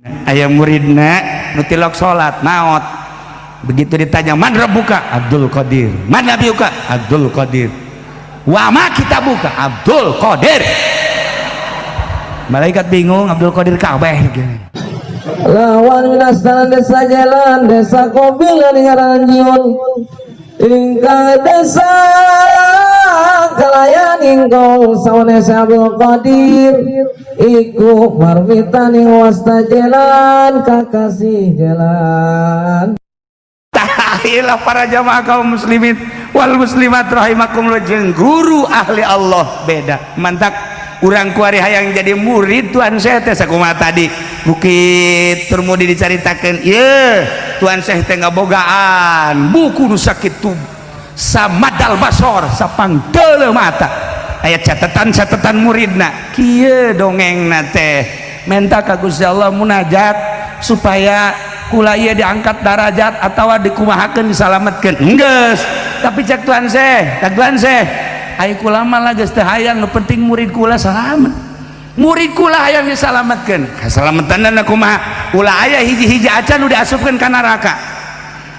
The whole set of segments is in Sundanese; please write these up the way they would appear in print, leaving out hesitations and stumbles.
Aya muridna nu tilok salat maot. Begitu ditanya man rabbuka? Abdul Qadir. Man nabiyuka? Abdul Qadir. Wa ma kitabuka? Abdul Qadir. Malaikat bingung, Abdul Qadir kabeh. Lawan minastanan desa jalan desa Kobilan ngaran jiun ingkang desa kelayan ingkau sawane Abdul Qadir iku marmitan ing wasta jalan kakasih jalan. Tahilah para jamaah kaum muslimin wal muslimat rahimakumullah, jeung guru ahli Allah beda. Mantak urang kuari hayang jadi murid Tuan Syekh teh sakumaha tadi Bukit Turmudi dicaritakeun, ieu Tuan Syekh teh ngabogaan buku nu sakitu samadal basor sapangdeuleu mata, aya catatan-catatan muridna kieu dongengna teh menta ka Gusti Allah munajat supaya kula ieu diangkat darajat atawa dikumahakeun disalametkeun enggeus. Tapi cek Tuan Syekh, cek Tuan Syekh, ai kula mah geus teu hayang, nu penting murid kula salamet, murid kula hayang disalametkeun. Kasalametanna kumaha? Ulah aya hiji-hiji acan nu diasupkeun ka neraka.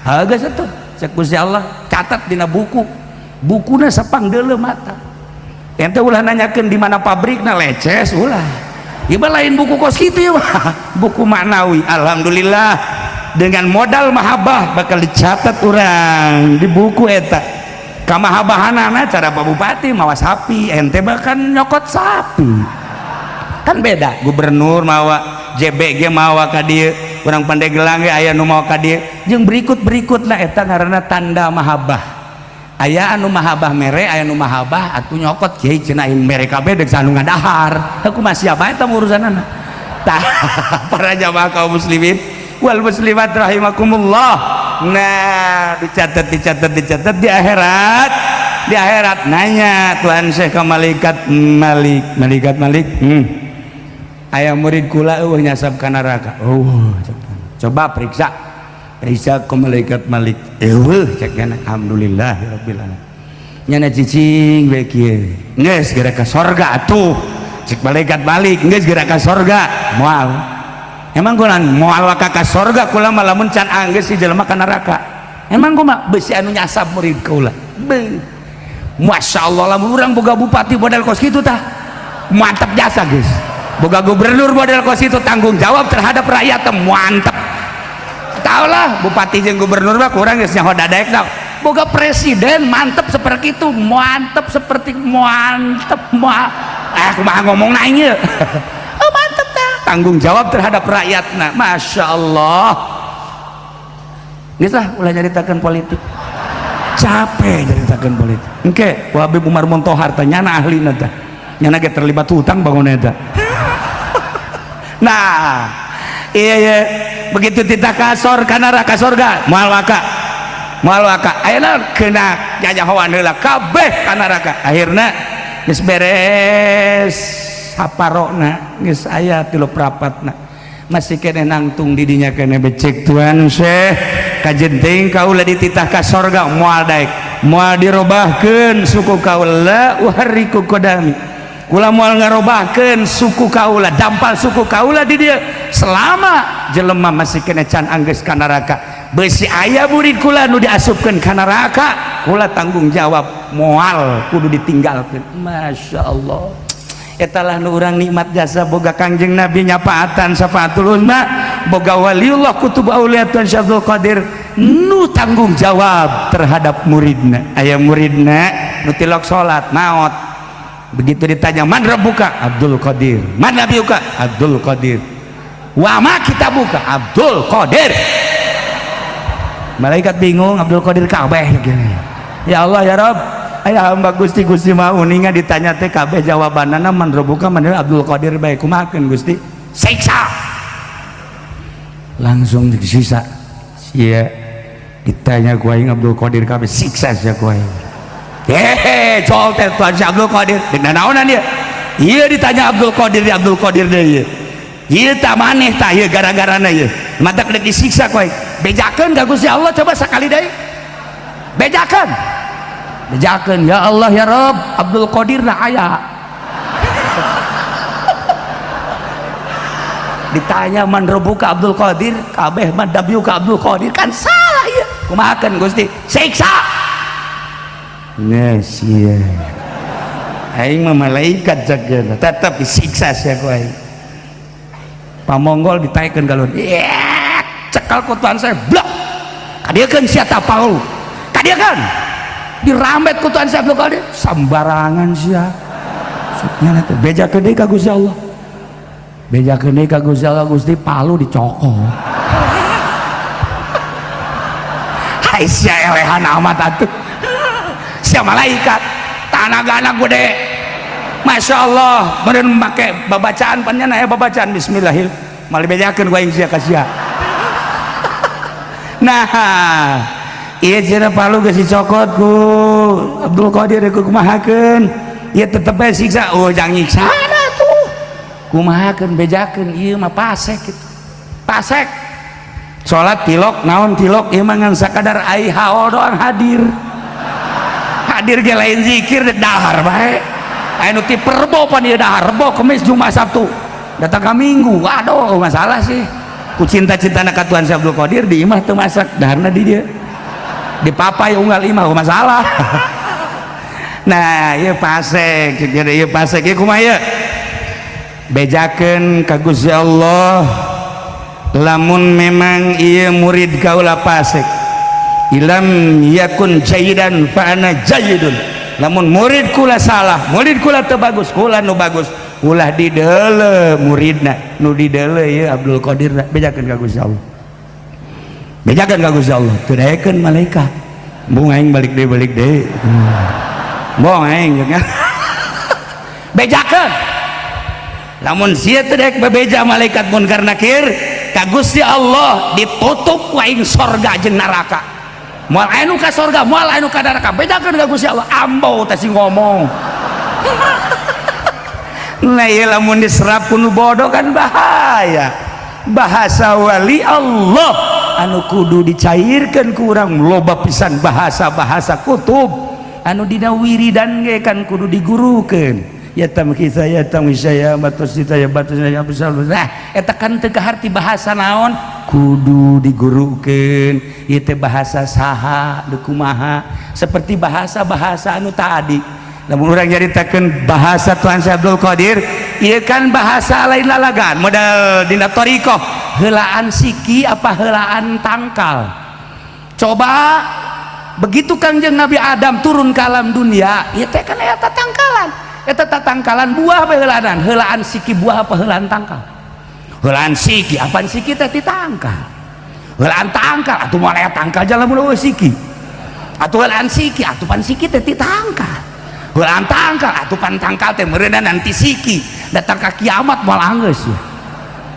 Ha geus atuh, cek Gusti Allah catat dina buku, bukuna sapangdeuleu mata. Ente ulah nanyakeun di mana pabrikna, leces ulah. Ieu mah lain buku kos kitu ieu mah, buku maknawi. Alhamdulillah dengan modal mahabbah bakal dicatat urang di buku eta. Kamahabahanana cara Pak Bupati mawa sapi, ente bahkan nyokot sapi. Kan beda, gubernur mawa JBG mawa ka dieu, urang Pandeglang ge aya nu mawa ka dieu. Jeung berikut-berikutna eta ngaranna tanda mahabbah. Aya anu mahabbah mere, aya anu mahabbah atuh nyokot kiai cenah aing mere kabeh deuk anu ngadahar. Aku mah siapa eta urusanana. Tah para jamaah kaum muslimin wal muslimat rahimakumullah. Nah, dicatat dicatat dicatat di akhirat, di akhirat nanya Tuhan Syekh ke malaikat Malik, malaikat Malik, aya murid kula eueuh nyasab ka neraka. Oh, coba periksa, periksa ke malaikat Malik, eueuh cek nyana. Alhamdulillah rabbil alamin. Nyana cicing we kieu, geus geura ka sorga atuh. Cek malaikat Malik, geus geura ka sorga. Moal, emang kula moal ka sorga kula mah lamun can anggeus si jelema ka neraka. Emang kumaha beusi anu nyasab murid kaula. Beuh, Masya Allah, lamun urang boga bupati model kos kitu tah mantap jasa guys. Boga gubernur model kos itu tanggung jawab terhadap rakyat teh mantap. Tau lah bupati jeung gubernur mah kurang geus nyaho dadaek tau. Boga presiden mantep seperti itu, mantep seperti mantep ma kumaha ngomong ieu. Oh mantep tah, tanggung jawab terhadap rakyatna Masya Allah. Geus lah ulah nyaritakeun politik, capek nyaritakeun politik. Engke Habib Umar Muntohar teh nyana ahlina teh, nyana ge terlibat hutang bangun eta. Nah iya iya, begitu titah kasor ka neraka sorga moal waka, moal waka ayeuna kena nyanyahoan heula kabeh ka neraka. Akhirna geus beres saparona, geus aya tilu prapatna, masih kene nangtung di dinya kene becek Tuan Syekh kajenting kaula dititah ka sorga moal daek, moal dirobahkeun suku kaula, uharriku qadami, kula moal ngarobahkeun suku kaula, dampal suku kaula di dieu selama jelema masih kene can anggeus ka neraka. Beusi aya murid kula nu diasupkeun ka neraka, kula tanggung jawab moal kudu ditinggalkeun. Masya Allah, etalah nu urang nikmat jasa boga Kangjeng Nabi nyapaatan syafaatul uzma, boga waliullah kutub aulia Tuan Syekh Abdul Qadir nu tanggung jawab terhadap muridna. Aya muridna nu tilok salat maot. Begitu ditanya man rabbuka? Abdul Qadir. Man nabiyuka? Abdul Qadir. Wa ma kitabuka? Abdul Qadir. Malaikat bingung, Abdul Qadir kabeh. Ya Allah ya Rabb, aya hamba Gusti, Gusti mau uninga ditanya teh kabeh jawabanana man rabbuka man Abdul Qadir bae, kumahakeun Gusti? Siksa. Langsung disiksa. Sia ditanya ku aing Abdul Qadir kabeh, siksa sia ku aing. Hehe, col teh Tuan si Abdul Qadir. Dek naonan dia? Iya ditanya Abdul Qadir, Abdul Qadir deh ieu. Ieu tak maneh tah ieu gara-garana ieu. Matak dek disiksa ku aing. Bejakeun ka Gusti Allah coba sakali deui. Bejakeun. Bejakeun ya Allah ya Rabb, Abdul Qadir na aya. Ditanya man rabbuka Abdul Qadir, kabeh man nabiyuka Abdul Qadir, kan salah ya. Kumahakeun Gusti? Siksa. Yes, iya. Aing mah malaikat jaga, tetap disiksa sia ku aing. Pamonggol ditaikeun galon. Yeah, cekal ku Tuhan saya, blok. Kadieukeun sia ta paul. Kadieukeun. Dirambet ku Tuhan saya Abdul Qadir, sambarangan sia. Nya teh bejakeun deui ka Gusti Allah. Bejakeun deui ka Gusti Allah, Gusti palu dicokot. Hai sia elehan amat atuh. Sia malaikat, tanagana gede. Masya Allah, meureun make babacaan pan nya aya babacaan bismillahir. Mal bejakeun ku aing sia ka sia. Nah, ieu cenah palu geus dicokot ku Abdul Qadir ku kumahakeun. Ieu tetep bae siksa. Oh, jangan nyiksa tuh. Kumahakeun bejakeun ieu mah pasek kitu. Pasek. Salat tilok naon tilok ieu mah ngan sakadar ai haol doang hadir. Hadir ge lain zikir dahar bae. Aya nu ti Rebo pan ieu dahar Rebo, Kemis, Jumat, Sabtu. Datang ka Minggu. Aduh, masalah sih. Ku cinta-cintana ka Tuhan Abdul Qadir di imah teu masak, daharna di dieu. Dipapai unggal imah masalah. Nah, ieu pasek, jadi ieu pasek ieu kumaha ieu? Bejakeun ka Gusti Allah lamun memang ieu murid kaula pasek. Ilam yakun jayidan fa ana jayidun. Lamun murid kula salah, murid kula teu bagus, kula nu bagus. Ulah dideule muridna, nu dideule ieu Abdul Qadir bejakeun ka Gusti Allah. Bejakeun ka Gusti Allah, teu daekeun malaikat. Bung aing balik deui, balik deui. Bong aing bejakeun. Lamun sia teu daek bebeja malaikat munkar nakir ka Gusti Allah ditutup ku aing sorga jeung neraka. Moal aya nu ka sorga, moal aya nu ka neraka. Bejakeun ka Gusti Allah, ambo teh sing ngomong. Nah, ieu lamun diserap ku nu bodoh kan bahaya. Bahasa wali Allah anu kudu dicairkan ku urang loba pisan bahasa-bahasa kutub anu dina wiridan ge kan kudu digurukeun. Ya tamkisa ya tamkisa ya batus ya batus ya besar. Nah, eta kan teu kaharti bahasa naon kudu digurukeun. Ieu teh bahasa saha deuk kumaha seperti bahasa-bahasa anu tadi. Lamun urang nyaritakeun bahasa Tuhan Syekh Abdul Qadir, ieu kan bahasa lain lalagan model dina thariqah, heulaan siki apa heulaan tangkal. Coba begitu Kangjeng Nabi Adam turun ke alam dunia, ieu teh kan eta tangkalan. Eta tangkalan buah apa heulaanan? Heulaan siki buah apa heulaan tangkal? Heulaan siki, apaan siki teh ti tangkal. Heulaan tangkal atuh moal aya tangkal jalan mun eueuh siki. Atuh heulaan siki, atuh pan siki teh ti tangkal. Heulaan tangkal, atuh pan tangkal teh meureunna nanti siki. Datang ka kiamat moal anggeus ya.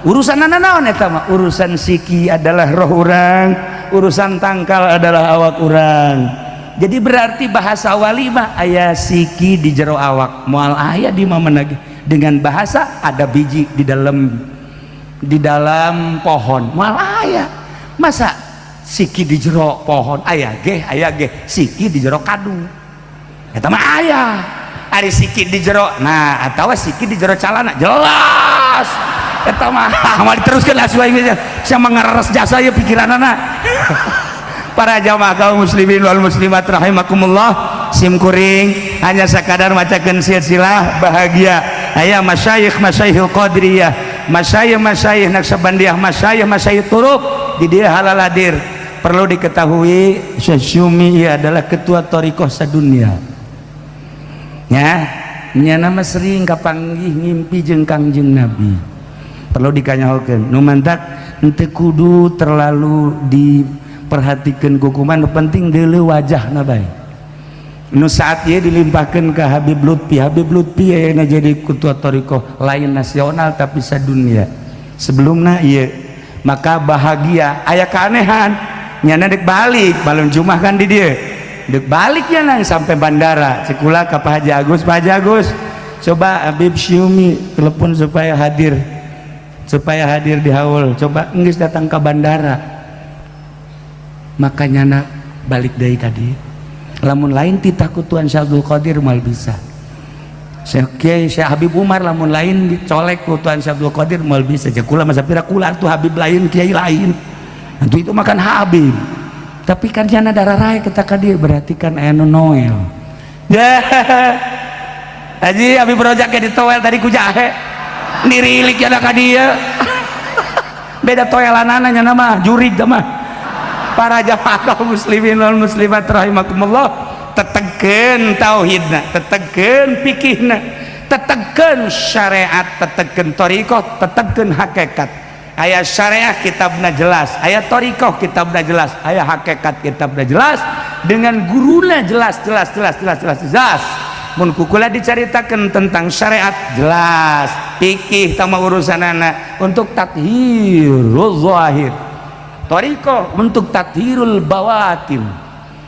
Urusan naon eta mah? Urusan siki adalah roh urang, urusan tangkal adalah awak urang. Jadi berarti bahasa wali mah aya siki di jero awak, moal aya di mana lagi. Dengan bahasa ada biji di dalam pohon, moal aya. Masa siki di jero pohon aya ge siki di jero kadu. Eta mah aya. Ari siki di jero, nah atawa siki di jero calana jelas. Eta mah moal diteruskeun asuh aing sia mangararas jasa ieu pikiranana. Para jamaah kaum muslimin wal muslimat rahimakumullah, sim kuring hanya sakadar macakeun silsilah bahagia. Aya masyayikh masyayikhul qadiriyah, masyayikh masyayikh naqsabandiyah, masyayikh masyayikh turuq di dieu halal hadir. Perlu diketahui Syekh Syumi ieu adalah ketua thariqah sadunia. Ya, nya nama sering kapanggih ngimpi jeung Kangjeng Nabi. Perlu dikanyahokeun. Nu mantak henteu kudu terlalu diperhatikan kukuman, nu penting deuleu wajahna bae. Nu saat ieu dilimpahkeun ka Habib Lutfi, Habib Lutfi ayeuna jadi ketua thariqah lain nasional tapi sadunia. Sebelumna ieu maka bahagia aya keanehan nyana dek balik balon jumah kan di dieu. Dek balik nya nang sampai bandara cekula ka Pak Haji Agus, Pak Haji Agus coba Habib Syumi telepon supaya hadir di haul, coba geus datang ke bandara. Makanya nak balik deui ka dieu. Lamun lain titah ku Tuhan Syekh Abdul Qadir mal bisa. Syekh Kiai Syekh Habib Umar lamun lain dicolek ku Tuan Syekh Abdul Qadir moal bisa. Cek kula masa pira kula tuh Habib lain, kiai lain. Nanti itu makan Habib. Tapi kan jana darah raya kita ka dieu, berarti kan aya nu noel. Ya. Haji Habib Rojak ke ditoel tadi ku jahe. Nirilik jana ka dieu. Beda toelanana nya mah jurig mah. Para jamaah kaum muslimin wal muslimat rahimakumullah, tetegkeun tauhidna, tetegkeun fikihna, tetegkeun syariat, tetegkeun thariqah, tetegkeun hakikat. Aya syariah kitabna jelas, aya thariqah kitabna jelas, aya hakikat kitabna jelas, dengan guruna jelas, jelas, jelas, jelas, jelas, jelas. Mun kukula dicaritakeun tentang syariat jelas, fikih tama urusanana untuk tathirul zahir, thariqah untuk tathirul bawatin.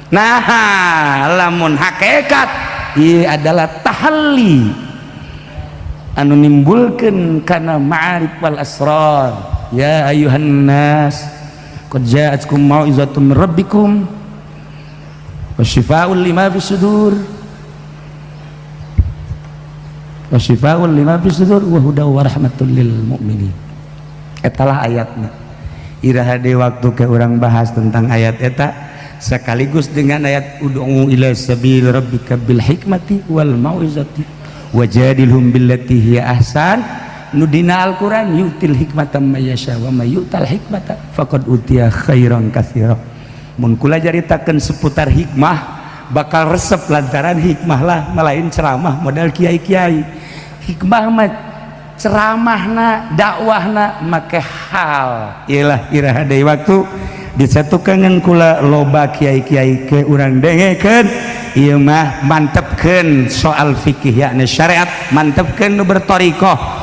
Nah, lamun hakikat ieu adalah tahalli anu nimbulkeun kana ma'arif wal asrar. Ya ayuhan nas qad ja'atkum mau'izatun min rabbikum wa syifaa'un lima fis sudur wa syifaa'un lima fis sudur wa hudaw wa rahmatul lil mu'minin. Etalah ayatna. Iraha deui waktu ke urang bahas tentang ayat eta sekaligus dengan ayat ud'u ila sabil rabbika bil hikmati wal mau'izati wajadilhum billati hiya ahsan. Nu dina Al-Qur'an yu'til hikmata may yasha wa may yu'tal hikmata faqad utiya khairan katsira. Mun kula caritakeun seputar hikmah bakal resep, lantaran hikmah lah malain ceramah modal kiai-kiai. Hikmah mah ceramahna, dakwahna make hal. Iyalah, iraha deui waktu disatukan kula loba kiai-kiai ke urang dengekeun ieu mah, mantepkeun soal fikih yakni syariat, mantepkeun nu berthariqah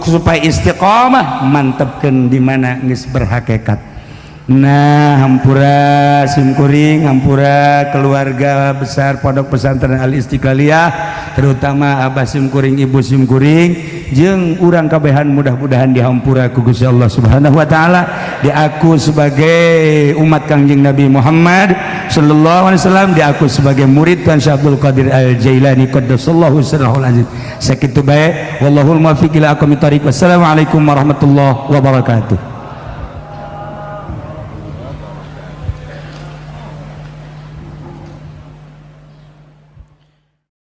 supaya istiqomah, mantepkeun di mana geus berhakikat. Nah, hampura simkuring, hampura keluarga besar Pondok Pesantren Al Istiqlaliyah, terutama abah simkuring, ibu simkuring, jeung urang kabehan, mudah-mudahan dihampura ku Gusti Allah Subhanahu wa taala, diaku sebagai umat Kangjeng Nabi Muhammad sallallahu alaihi wasallam, diaku sebagai murid Tuan Syekh Abdul Qadir Al Jailani qaddasallahu sirrahul aziz. Sakitu bae, wallahul muwaffiq ila aqwamit thariq. Wassalamualaikum warahmatullahi wabarakatuh.